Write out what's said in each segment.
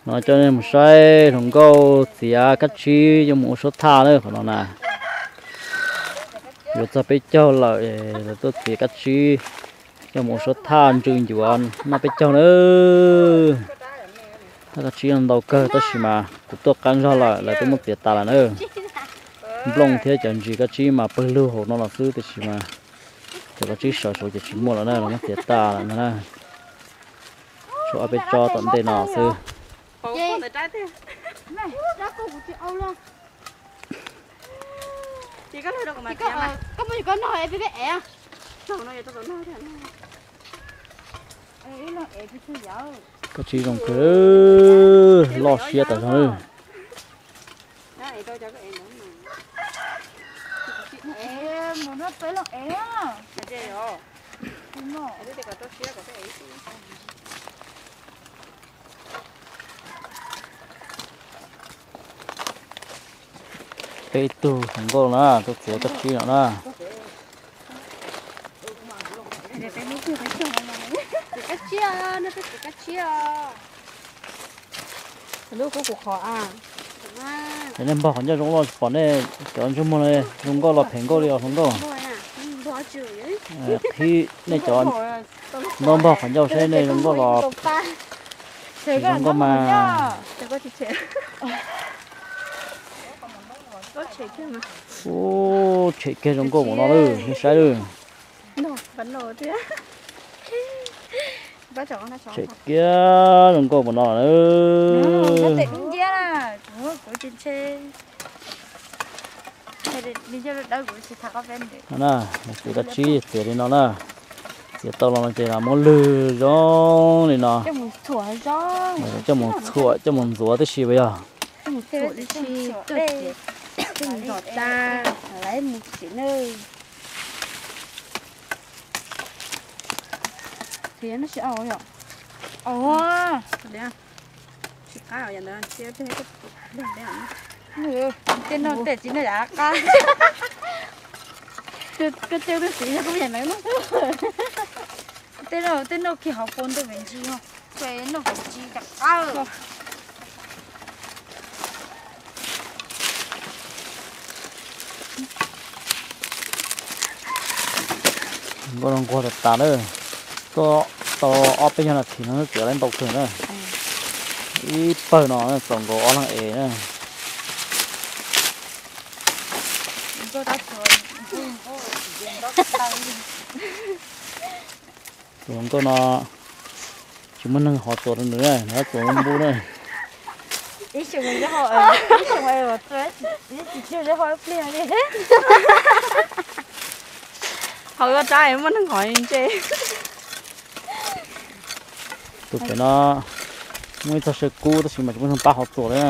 No coj nej mus saib hluas nkauj txiav kab tsib coj mus ua suab thaj na. Qhov no na, yuav txog peb caug lawm, lawv tuaj txiav kab tsib coj mus ua suab thaj ntsw ncuav noj peb caug na. Thaj kab tsib ntau kawg tab sis mas kuv tuaj qab zog lawm, lawv twb muab txiav tas lawm na. Nplooj thiab cov ntsis kab tsib mas pawg lug hauv no los xwb, tiam sis mas cov kab tsib sawv saud ces tsis muaj lawm na, lawv muab txiav tas lawm ntag na. Tshuav ob peb tsob tom ntej no xwb. Kab tsib zoo kawg, loj siab tas zog lawm. Peb tug hluas nkauj na, tuaj txiav kab tsib no na. Ces nej npog qhov ncauj zoo loj tsis pom nej cov ntsej muag zoo nkauj los phem nkauj li os hluas nkauj. Qhib nej cov ntaub npog qhov ncauj saib nej zoo nkauj los tsis zoo nkauj mas. Ub, tshem kiag zoo nkauj mus no lawm, nej saib lawm. Tshem kiag zoo nkauj mus no lawm. Txiav kab tsib txiav li no na, txiav tau los no ces los muab lwg zoo li no, coj mus txhuam coj mus ntxuav tib si puas yog? Tej no tej tsis noj yam qab. Koj coj tus txiv no kuj yam ntawd no. Tej no tej no kiag hauv paus ntug me ntsis no, ces noj hauv ntsis cas qab. Nkauj no nquag tas tas na, tuaj tau ob peb nyuag nas this no txiav tau ntau kawg na. Ib pawg no txaus nkaus ob leeg es na. Tus hluas nkauj no tsis muaj neeg hov txuas rau nws na, nws txuas npub na. Hov ua rab muaj neeg hov ntse. Tus pem no muaj ib txoj saw kub tab sis mas tsis muaj neeg pab hov txuas li na.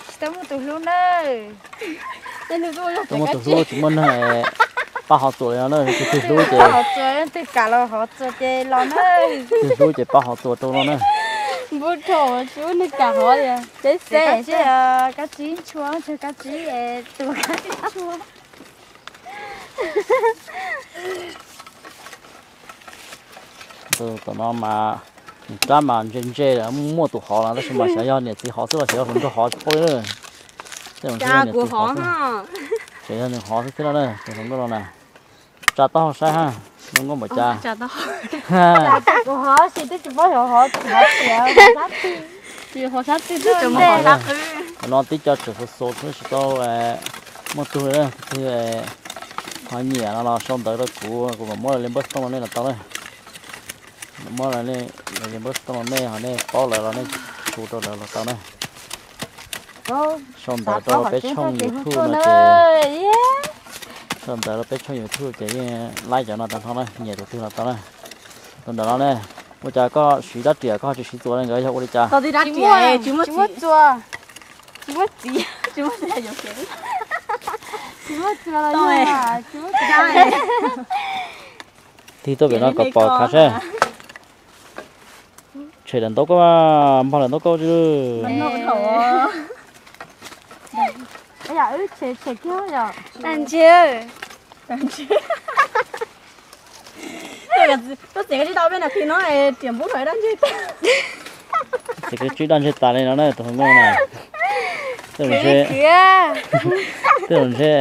Tsis tau muaj tus hlub na. Tsis muaj tus hlub, tsis muaj neeg pab hov txuas li no na, tus twg hlub ces, tus kam los hov txuas ces los na. Twg hlub ces pab hov txuas rau no na. Npub rau tsis muaj neeg kam hov li. Teb xeb, kab tsib ntshua, kab tsib, tus kab tsib ntshua. Tom no mas nws rab mas ntse ntse, muaj tus hov los tab sis mas xyov yog niam txiv hov xwb los xyov yog hluas nraug hov tsis paub li. Tej no xyov yog niam txiv hov xwb, xyov yog nws hov xwb thiab no na, tus hluas nkauj no na. Tsa taub hau saib ha, zoo nkauj npaum cas. Kuv hov sis twb tsis paub xyov hov, hov tias hov sab twg, hov sab twg. Qhov no tib co tseem xus xus xwb tsis tau muaj tug li, tus twg ho nyiam no los sau ntawv rau kuv, kuv mam muab lawv li npawb xov tooj rau nej los tau na. Mam muab lawv li npawb xov tooj rau nej ho nej paub lawv los nej Hu rau lawv los tau na. Sau ntawv rau peb tshooj YouTube no ces, sau ntawv rau peb tshooj YouTube ces yeej laib cov no tag nrho na, nyiam tus twg los tau na. Tus ntawm no ne, ua cas koj siv rab riam koj tsis siv txuas li, nkawd yog ua li cas? Tsis muaj txuas, tsis muaj txiv, tsis muaj txiv. Tsis muaj txiv los yog tsis muaj txiv. Tig tuaj pem no kom pom khav seb. Tshem daim ntaub koj, npog daim ntaub koj tsis. Daj ntshe, koj txiv koj tsis tau peb nas this no riam npub rau daj ntshe tas. Txiv koj tsis daj ntshe tas li no na tus hluas nkauj na. Tej zaum ntshe, tej zaum ntshe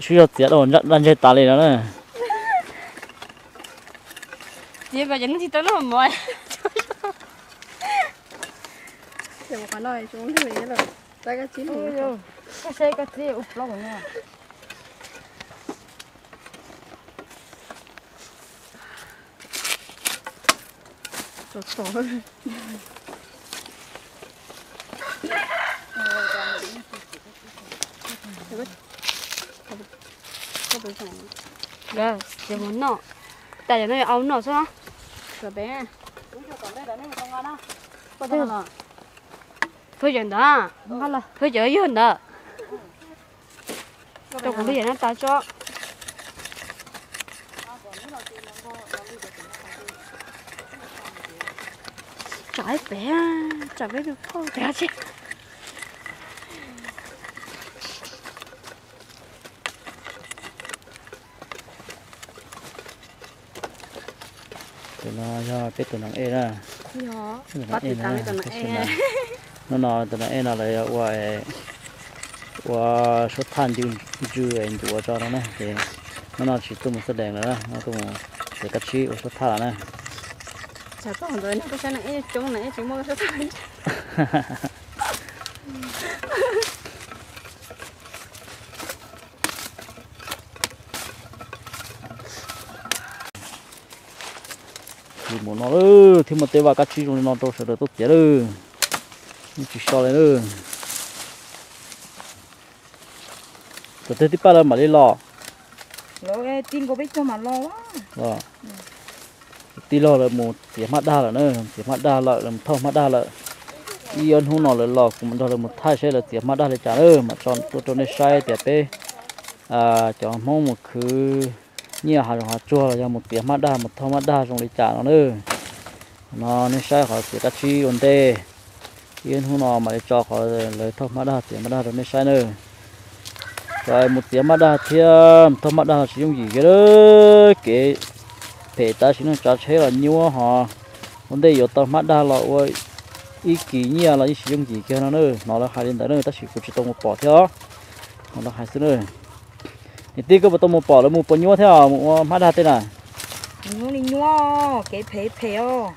sib zog txiav daj ntshe tas li no na. Txiv koj ces nws tsis tau lub mov. Ces qhov no zoo li lawm, tab koj txib, koj saib koj txib ua plaub no. Ces mus noj, tas yog no yuav au noj xwb. Phawj cawv ntawd, phawj cawv yog ntawd. Rau kuv lub yam no tas tso. Tsam ib pem, tsam peb tus phauj pem tsi. Tus no yog peb tus neeg ej na. Tus neeg ej na, hnub no tus neeg ej no lawv yog ua, ua suab thaj ncu, ncu ncuav tso no na ces hnub no tsis tuaj mus xab dees lawm, no tuaj mus txiav kab tsib ua suab thaj lawm na. Mus no lawm thiab muaj tej vaj kab tsib zoo li no rau sawv daws tuaj txiav lawm. Yeej tsis so li lawm. Thaum twg tij Paj lawv mam li los? Tij nkaus peb caug mam los. Tij laug lawv mus txiav hmab dag lawm na, txiav hmab dag lawm, lawv mus thauj hmab dag lawm. Ib ob hnub no lawv los kuv mam nrog lawv mus thaij seb lawv txiav hmab dag li cas na, mam tso tuaj rau nej saib tias peb cov Hmoob mus khwv nyiaj hav zoov hav tsuag los yog mus txiav hmab dag mus thauj hmab dag zoo li cas no na. No nej saib qhov txiav kab tsib ua ntej. Ib hnub no mam li tso qhov lawv thauj hmab dag txiav hmab dag rau nej saib na. Cov mus txiav hmab dag thiab mus thauj hmab dag los tsis yooj yim kiag, kev phem tab sis neej tsav tsheb los nyuaj hos ua ntej yuav tau hmab dag los ua ib kis nyiaj los yeej tsis yooj yim kiag no na. Hnov lawv hais li ntawd na tab sis kuv tsis tau mus pom thiab os. Hnov lawv hais xwb na. Niam tij koj puas tau mus pom lawv mus puas nyuaj thiab mus ua hmab dag tej na? Nyuaj li nyuaj, kev phem phem os.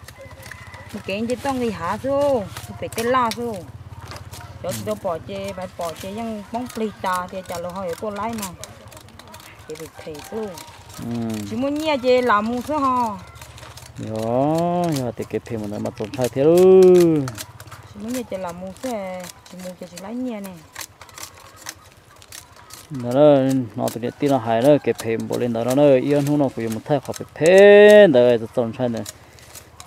Mus kev nce toj nqis hav xwb, mus pem tej laj xwb. Cov tsis tau pom ces pais pom ces yeej poob plig tas tias cas lawv ho yuav tuaj laib no. Kev phem phem xwb. Tsis muaj nyiaj ces lam mus xwb ho. Yog, yog tias kev phem mus ntawd mas txaus ntshai thiab lauj. Tsis muaj nyiaj ces lam mus xwb, tsis mus ces tsis laib nyiaj ne. Ntawd na, hnov tus niam tij no hais na, kev phem npaum li ntawd no na, ib ob hnub no kuv yuav mus thaij qhov phem phem ntawd txaus txaus ntshai ntawd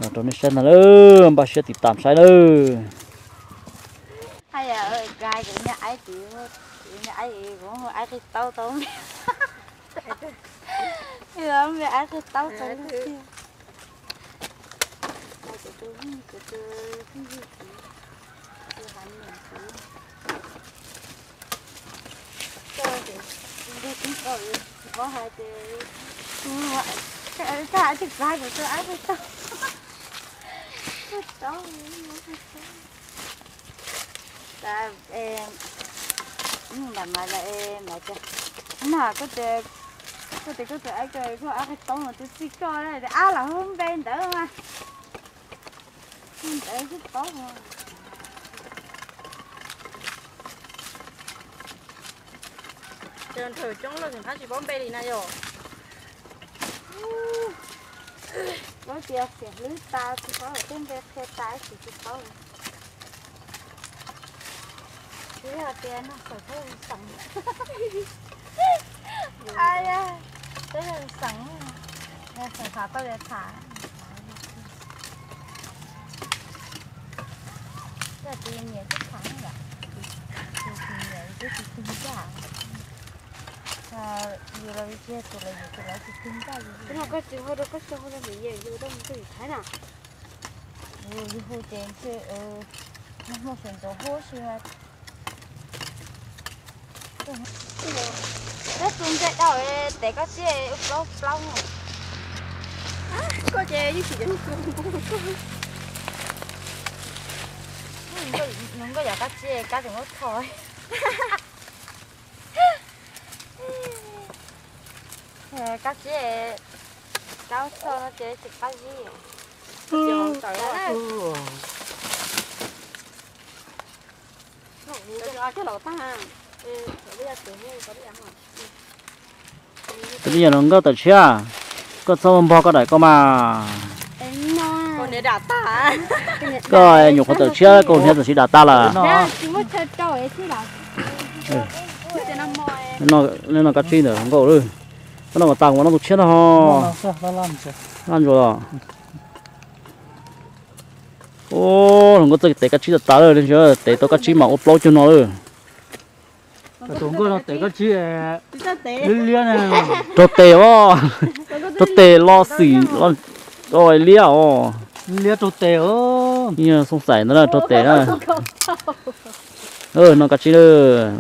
los rau nej saib ntag lauj, npaj siab tiv tam saib lauj. Aib kuv, aib qhib taub tau, aib qhib taub tau tiag. Tsis paub hais tias, tag tsis qab kuv tus aib qhib taub, taub. Ntawm mas lawm mas tias, no kuv tias, kuv tias kuv tus aib, kuv aib qhib taub mas tus txij koj ab los hu npe ntawd mas. Ntawd tsis paub. Nrhawv coob lawm tseem phab tsis paub npe li na yom. Kuv tias xiam hlwb tas tsis paub tej npe qhia tas ib tsis paub. Yog tias noj thaum teb xeem, a, teb xeem, xeem hav tau yog tham. Yog tus niam twb tham yom, tus niam twb tsis tig ncaj, yus los tsis yog tus los yus tus lawv tsis tig ncaj yus. Koj tsis hu rau koj tsis hu rau niam yus rau mus rau yus Thaib na. Yus hu ces ntshe nag hmo sawv ntxov huab si. Peb tus ntse dhau, tes koj tsib ua plaub plaub. Koj ces yeej tsis nws nkauj yam kab tsib kab tseem muab tho. Kab tsib kab tho no ces tsis qab zib. Koj twb yog hluas nkauj tawm tshiab, koj txhob npog koj daim koj mas. Koj nyuam qhuav tawm tshiab koj hniav txawm siv dam tas lawm. Neb noj kab tsib ntawm hluas nkauj lawm. Koj noj kom tas kuv mam noj tus tshiab ntag ho. Laj ntsuas los. Hluas nkauj txawj tes kab tsib tas tas lawm, tes tau kab tsib mas ua plaub cuag no lawm. Tus nkauj no tes kab tsib liab liab na. Raug tes os, raug tes lo xim liab os. Liab raug tes os. Xoo xaim ntawd na raug tes na. Noj kab tsib,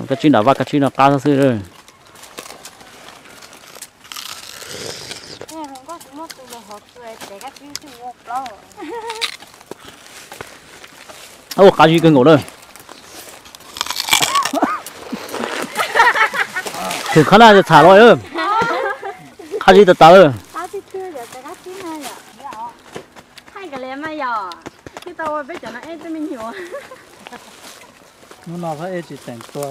kab tsib nram vaj kab tsib no qab xwb. Ua qab zib kawg nkaus na. Thwm qhab na txham los, qab zib tas tas lawm. Hnub no pab ej tsis teem tua.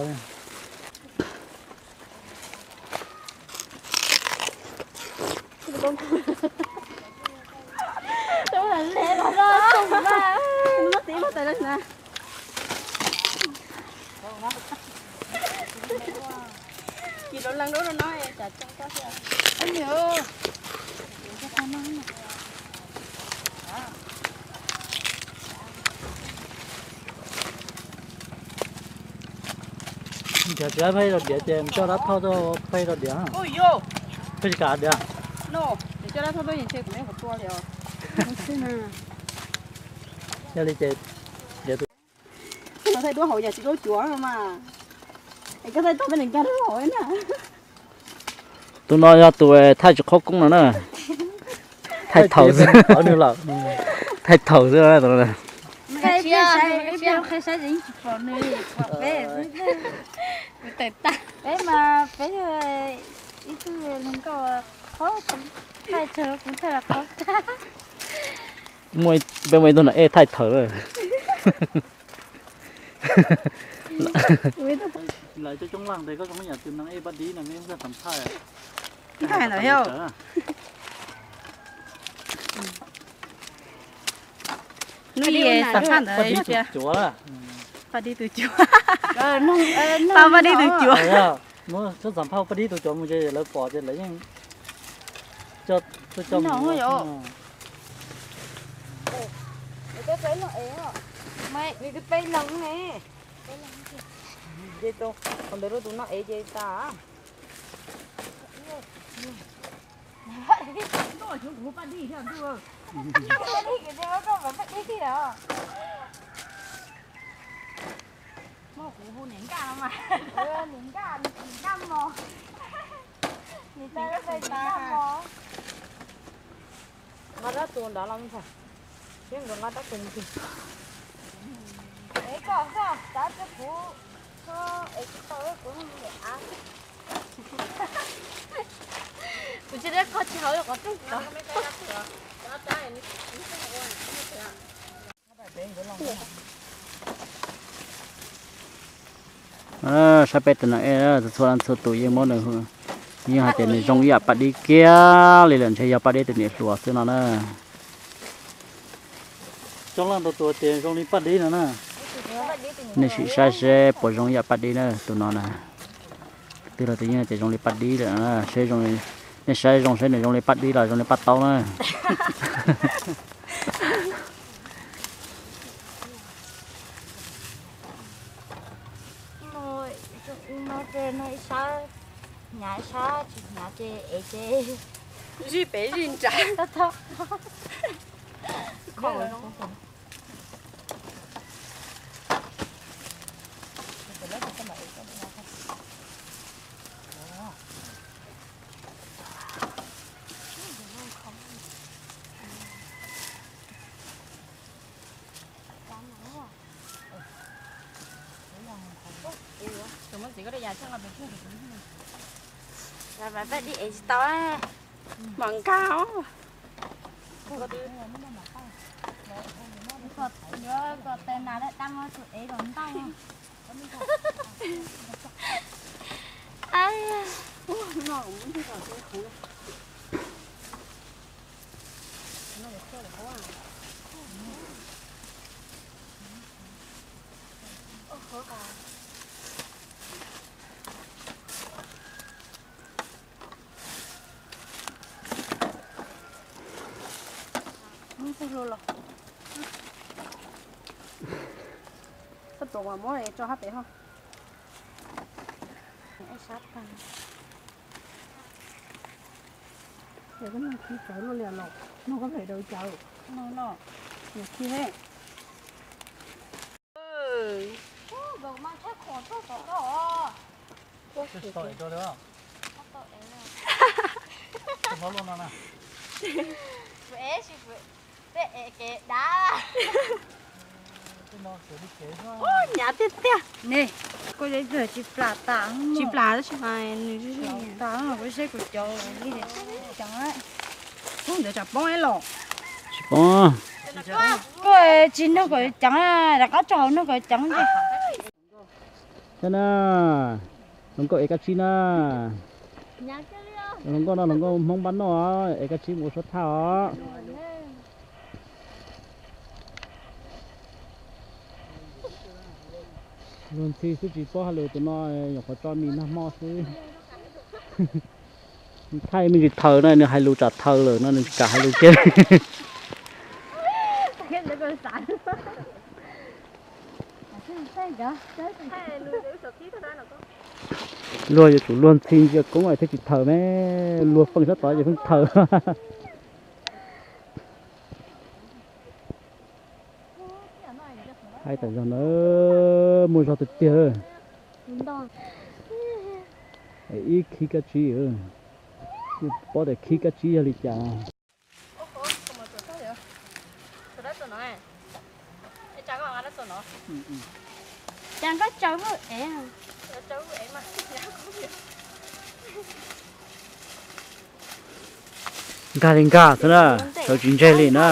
Nrhiav tsis tau pheej rau diav ces coj dab thauj tuaj pheej rau diav. Pheej tsis kam diav. Yog li ces diav tus thaij duab hauv yam tsis duab cuav no mas. Es koj thaij tau peb nees nkag rau hauv na. Tus no yog tus thaij tsis qhob koob no na. Thaij thaum xwb. Thaij thaum xwb. Peb mas peb yog ib tug hluas nkauj qhov thaij tsawg kuv thaij los qhov tag. Peb muaj ib tug no ej thaij thaum. Lawv coob coob leej tes koj zoo yam tus neeg ej paj dib no me ub xam phaj. Ntawd yog hnub ib xam phaj ntawd tias paj dib tus cuav. Tau paj dib tus cuav. Muab xam phaj paj dib tus cuav mus ces lawv pom ces lawv yeej coj tuaj coj mus. Nws twb peb leeg ne. Ces qhov ntawd rau tus no ev ces tas. Muaj kuv hu niam nkaj no mas. Niam nkaj, niam nkaj mos. Niam nkaj mos. Nqa rab txuas nrad los mus thaum, thiab nkawd nqa rab txuas mus twg. Es koj xoj tav rau kuv, es tsis tau kuv mus av. Kuv tsis dab qhov tsis hauv qhov rooj tod. Saib peb tus no ej, txhua txhua tus yeej muab nws, yeej hais tias nws zoo ib yam paj dib kiag li lawm, ntshe yog paj dib tus niam hluas xwb no na. Coob leej tau tus tias zoo li paj dib no na. Nej sim saib seb puas zoo yam paj dib na, tus no na. Twg los twg yeej tias zoo li paj dib lawm na, seb zoo, nej saib zoo seb nws zoo li paj dib los zoo li paj taub na. Zij pem zij nrad. Mas paj dib ev tsis tau, mam nkag os. Yuav kom tes nas lawm, dab no tus ev los ntau. Koj tuav mas muab tso hab pem ho. Yog koj noj khi tawv luaj li los, noj koj phem daus cawv. Noj no, nws khi he. Ub, hnyav tiag tiag. Ne, koj tsis plam tas, tsis plam tab sis mas nws tas, kuv seb kuv cov li ceev. Ub, ntawd tsam poob los. Tsis poob. Koj tsis nug kom ceev, rov qab tso hauv nug kom ceev. Thiab na, hluas nkauj ev kab tsib na. Hluas nkauj no hluas nkauj Hmoob npab noj, ev kab tsib mus ua suab thaj os. Luag ntxhi xwb tsis paub hais lus, tus no nyuam qhuav tso mis nag hmo xwb. Thaij me ntsis thaws no, nws hais lus tsam thaws lawm no nws tsis kam hais lus kiag. Luag yuav tsum luag ntxhi ntsia koob thiaj tsis thaws me, luag feej sab tod ces pheej thaws. Hais tam zog na, muaj zog tiag tiag. Ib khib kab tsib, tsis paub tias khib kab tsib yog li cas. Nkag li nkag xwb na, sawv tsis ntseg li na.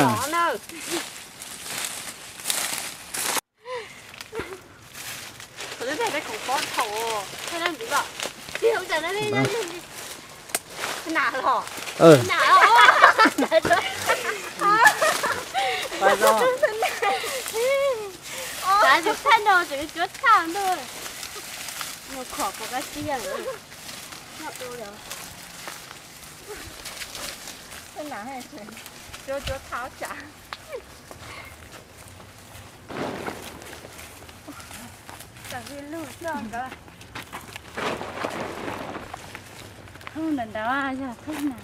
Thauj ntawm ntawd yog thauj na.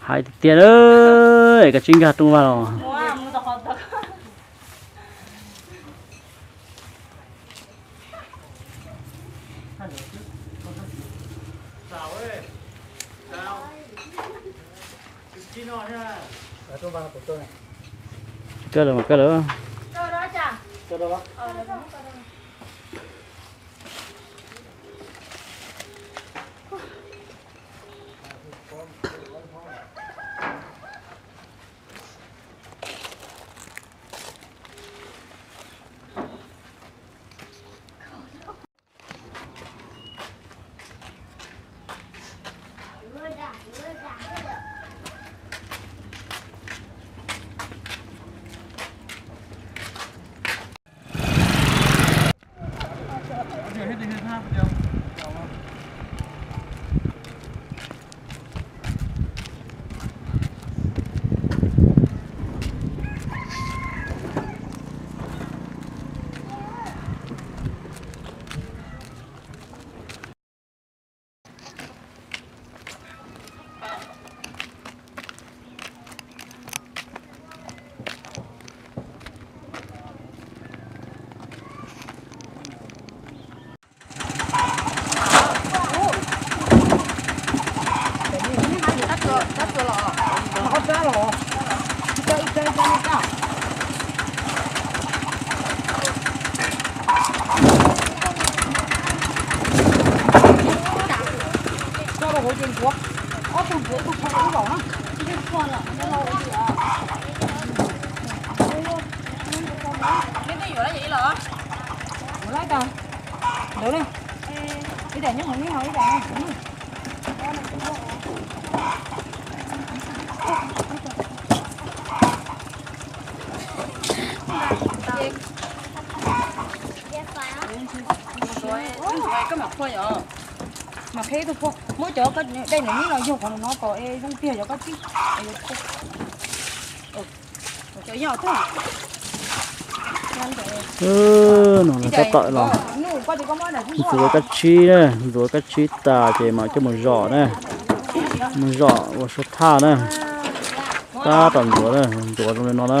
Hais tiag tiag, es koj tsis nkag rooj vag los. Kawg lawm mas kawg lawm. Ua ob tug ntxuav ib tug phua ib zaum na. Neb twb yuav lawm los? Yuav lawm tas. Ntawd na. Ib daim nyob hauv neb, ib daim. Koj mam phua yom. Mas qheb tus phua, muab cov daim nws nib los yog qhov no kom es zoo tiag yog koj tsib. Cov yog tag. No lawv tab tom los ntxuav kab tsib na, ntxuav kab tsib tas ces mam coj mus zom na, mus zom ua suab thaj na. Tab tom ntxuav na, ntxuav zoo li no na.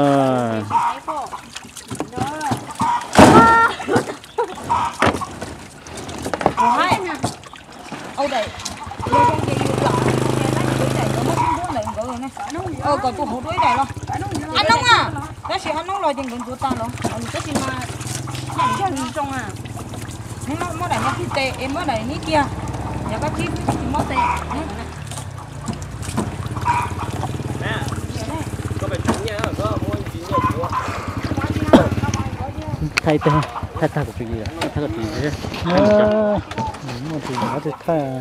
Au daim, yog zoo ces yus plam ib daim nkawd muab kub ntawm nkawd na. Kom tus hauv dua ib daim los. Ab noob na, tab sis ab noob los ces nkawd ntxuav tas los. Tab sis mas yog zoo a. Muab daim nyob pib tes es muab daim nib kiag. Yog koj tsib xwb tsis muab tes. Thaij tag, thaij tag kuv tsis, thaij kuv tsis, muaj tus thaij.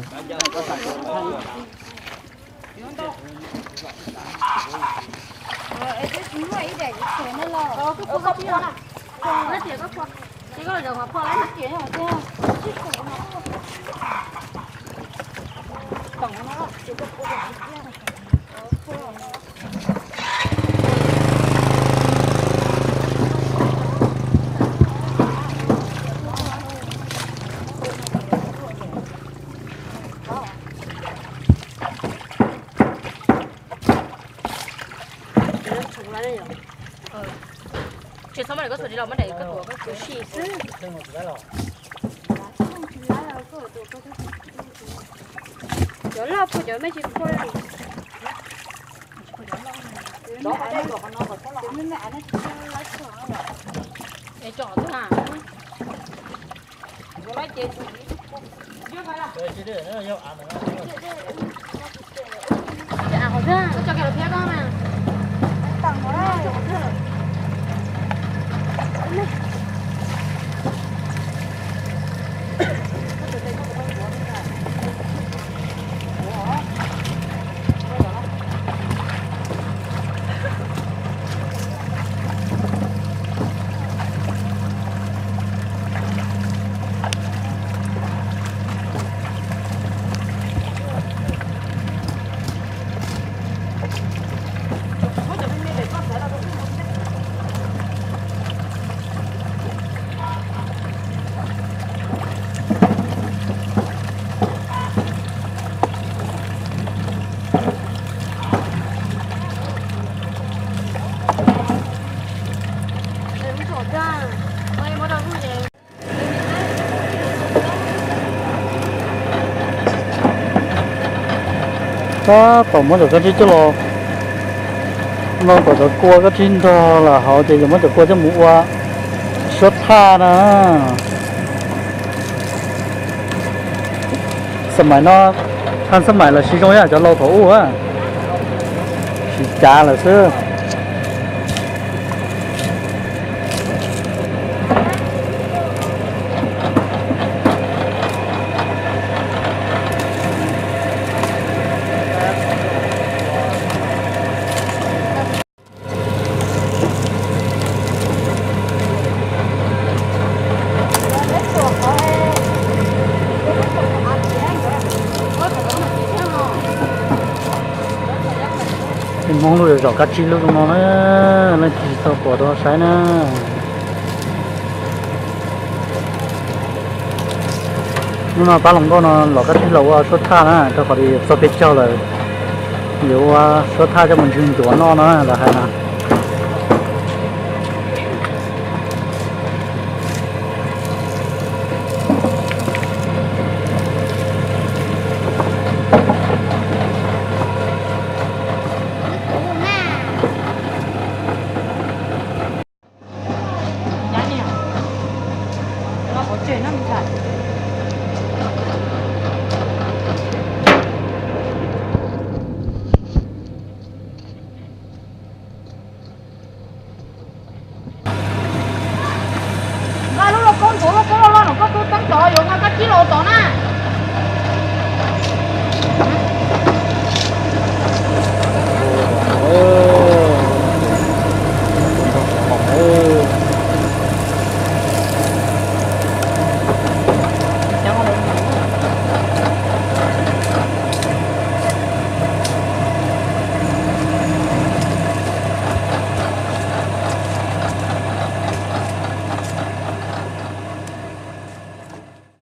Tsis txhob muab daim koj txuas ris los muab daim koj tuav koj txuas sis xwb. Cov loj puag cov me tsis puag li. Es tsom xwb na. Tab tom muab cov kab tsib coj los no kom cov kua kab tsib ntog los hauv ces yuav muab cov kua coj mus ua suab thaj na. Xam mais no, thaj xam mais los siv zoo ib yam cov laus thaum ub, siv cav lawm xwb. Peb Hmoob lub zos kab tsib lub zoo no na, leej twg tsis tau pom rau saib na. Hnub no pab hluas nkauj no los kab tsib los ua suab thaj na, rau qhov tias txog peb caug lawm, yuav ua suab thaj coj mus ntswg ncuav noj na lawv hais na.